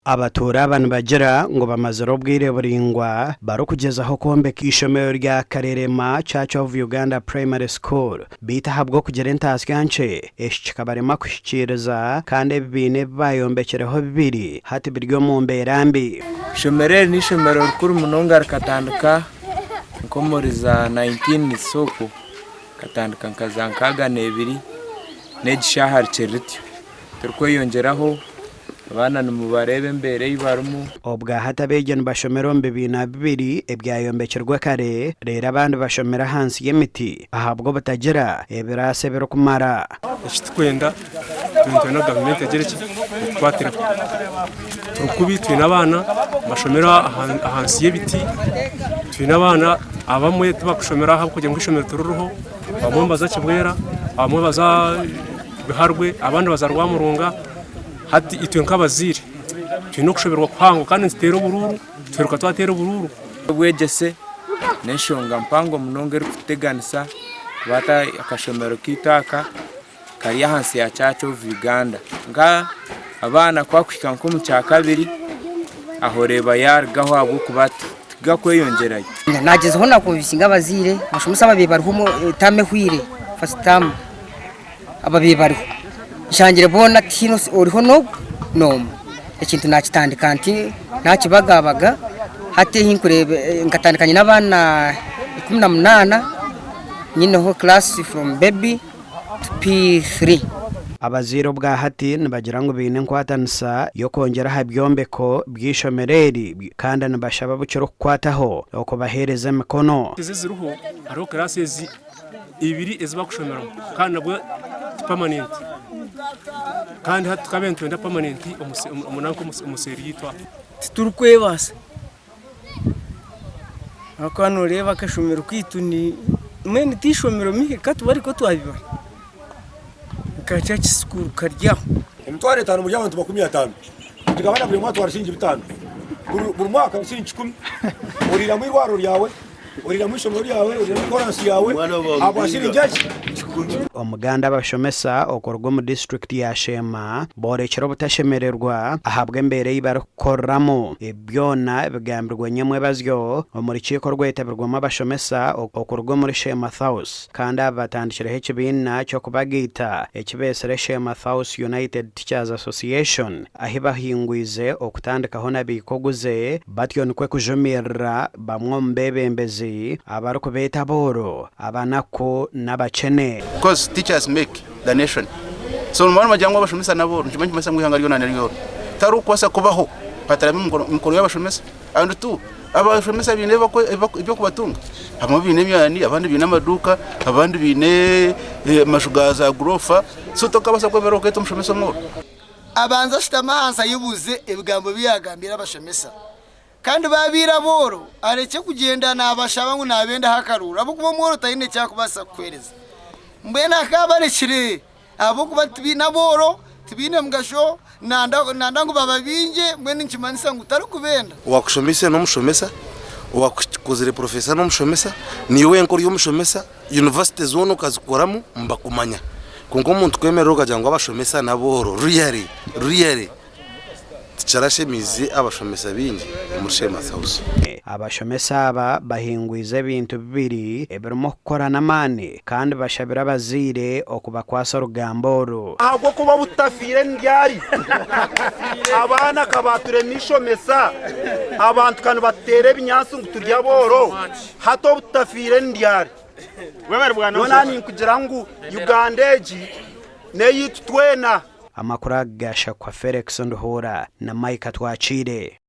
Abatuura aba nibagira ngu bamazire obwire buraingwa barikugyezaho kwombeka eishomero rya Karerema Church of Uganda Primary School beitu ahabw'okugira entaasya nkye eki kikabarema kuhikiiriza kandi ebibiina ebi bayombekireho bibiri hati biri omu mbeera mbi. Eishomero eri n'eishomero rikuru munonga rikatandika nk'omuri za 19 okwo rikatandika nka za 62 n'egi shaaha rikiri rityo turikweyongyeraho. Abaana nimubareeba embeera ei barimu. Obwahati abeegi nibashomera omu bibiina bibiri ebyayombekirwe kare reero abandi bashomera ahansi y'emiti ahabw'obutagira ebiraasa ebirikumara. Eki turikwenda nitwenda gavumenti egire ki etukwatireho. Turi kubi twine abaana nibashomera ahansi y'ebiti, twine abaana abamwe tibarikushomera ahabw'okugira ngu eishomero tiririho, abamwe nibaza Kibwera, abamwe nibaza Biharwe, abandi nibaza Rwamurunga. Hati itwe nk'abazaire twine okushoberwa kuhango kandi nituteera oburuuru, tuheruka twateera oburuuru. Obwegyese n'enshonga mpango munonga erikututeganisa kuba hati akashomero kaitu aka kari ahansi ya Church of Uganda. Nka abaana ku bakuhika nk'omu kyakabiri aho oreeba yaarugaho ahabw'okuba tigakweyongyerayo. Nagyezaho nakonvinsinga abazaire, abashomesa ababaire bariho taamu ehweire, first term. Ababaire bariho nshangire boona tihaine oriho n'ogwo n'omwe. Ekintu naakitandika nti naakibagabaga hati ahi nkureeba nkatandika nyine abaana 18 nyineho class from baby to P3. Abazaire obwahati nibagira ngu baine enkwatanisa y'okwongyera aha byombeko by'eishomero eri kandi nibashaba abu kirikukwataho okubaheereza emikono. Ezi eziriho hariho class ezi ibiri ezi barikushomeramu kandi nabwo ti pamanenti kandi hati tukabaire nitwenda pamanenti omu seeri yaitu aha. Titurikwebaasa ahabw'okuba nooreeba akashomero kaitu mbwenu ti ishomero mihi ka tube ariko twabibara nka church school kari aho. 50,000 muri abantu 50 nigabana buri omwe atwara shilingi 5 buri mwaka shilingi 1,000 oriiramu eirwariro ryawe. Oriiramu eishomero ryawe, oriiramu koransi yaawe ahabwa shiringi eki? Omuganda abashomesa okuruga omu disiturikiti ya Sheema boorekire obutashemererwa ahabw'embeera ei barikukoreramu. Ebi byona bigambirwe nyomwebazyo omu rukiiko orwetabirwemu abashomesa okuruga omuri Sheema South kandi aba batandikireho ekibiina ky'okubagaita eki beetsire Sheema South United Teachers Association. Ahi bahingwize okutandikaho na Biikoguze, batyo nikwo kujumirira bamwe omu beebembezi abarikubeeta abooro, abanaku n'abakyene. Because teachers make the nation. So nimubona nibagira ngu abashomesa n'abooro, nikimanyisa nikimanyisa ngu eihanga ryona n'eryoro. Tiharikubaasa kubaho hatarimu emikono y'abashomesa. And two, abashomesa baine eby'okubatunga. Abamwe baine emyani, abandi baine amaduuka, abandi baine amaju ga za guroofa. So tokabaasa kwemerera okeeta omushomesa omworo. Abanze ashutame ahansi ayebuuze ebigambo bi yaagambiire abashomesa. Kandi baabaire abooro, arekye kugyenda naabashaba ngu naabendaho akaruuru, ahabw'okuba omworo taine eki arikubaasa kukuheereza. Mbwenu akaabarekire, ahabw'okuba tibaine abooro, tibaine mugasho, nanda nanda ngu bababingye, mbwenu nikimanyisa ngu tarikubenda. Owaakushomeise n'omushomesa, owaakukozire purofesa n'omushomesa, naiwe wenka ori omushomesa. Yunivasite zoona okazikoramu nibakumanya kwonka omuntu kwemerera okagira ngu abashomesa n'abooro really really tikirashemiize abashomesa baingi omuri Sheema House. Abashomesa aba bahingwize ebintu bibiri ebirimu okukora n'amaani kandi bashabire abazaire okubakwasa orugamba oru. Ahabw'okuba obutafiire niryari, abaana ka baaturema eishomesa, abantu ka nibatuteera ebinyaatsi ngu turi abooro. Hati obu tutafiire ni ryari? Nyowe ninkugira ngu Uganda egi n'eyaitu twena. Amakuru aga gashakwa Felix Nduhuura na Micah Twakiire.